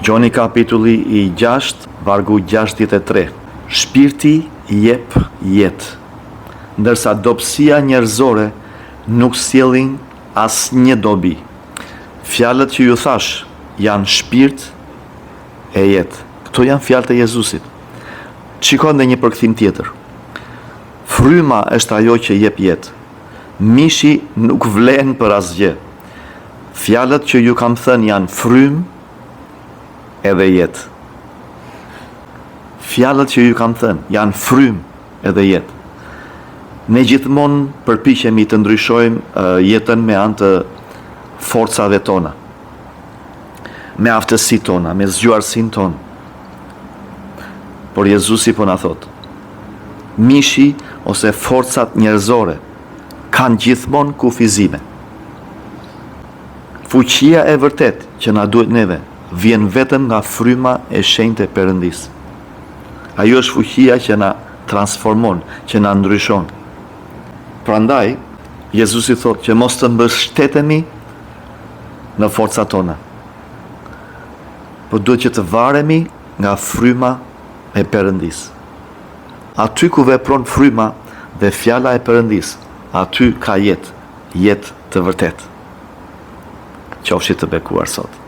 Gjoni kapitulli i 6, vargu 63. Shpirti jep jetë, ndërsa dobësia njerëzore nuk sjellin asnjë dobi. Fjalët që ju thashë janë shpirt e jetë. Këto janë fjalët e Jezusit. Shiko në një përkthim tjetër. Fryma është ajo që jep jetë. Mishi nuk vlen për asgjë. Fjalët që ju kam thënë janë frymë edhe jetë. Fjalët që ju kam thënë janë frymë edhe jetë. Ne gjithmonë përpiqemi të ndryshojmë jetën me anë të forcave tona, me aftësitë tona, me zgjuarsinë tonë. Por Jezusi po na thotë, mishi ose forcat njerëzore kanë gjithmonë kufizime. Fuqia e vërtetë që na duhet neve vjen vetëm nga fryma e shenjtë e Perëndisë. Ajo është fuqia që na transformon, që na ndryshon. Prandaj, Jezusi thotë që mos të mbështetemi në forcat tona, por duhet që të varemi nga fryma e Perëndisë. Aty ku vepron fryma dhe fjala e Perëndisë, aty ka jetë, jetë të vërtetë. Qofshi të bekuar sot.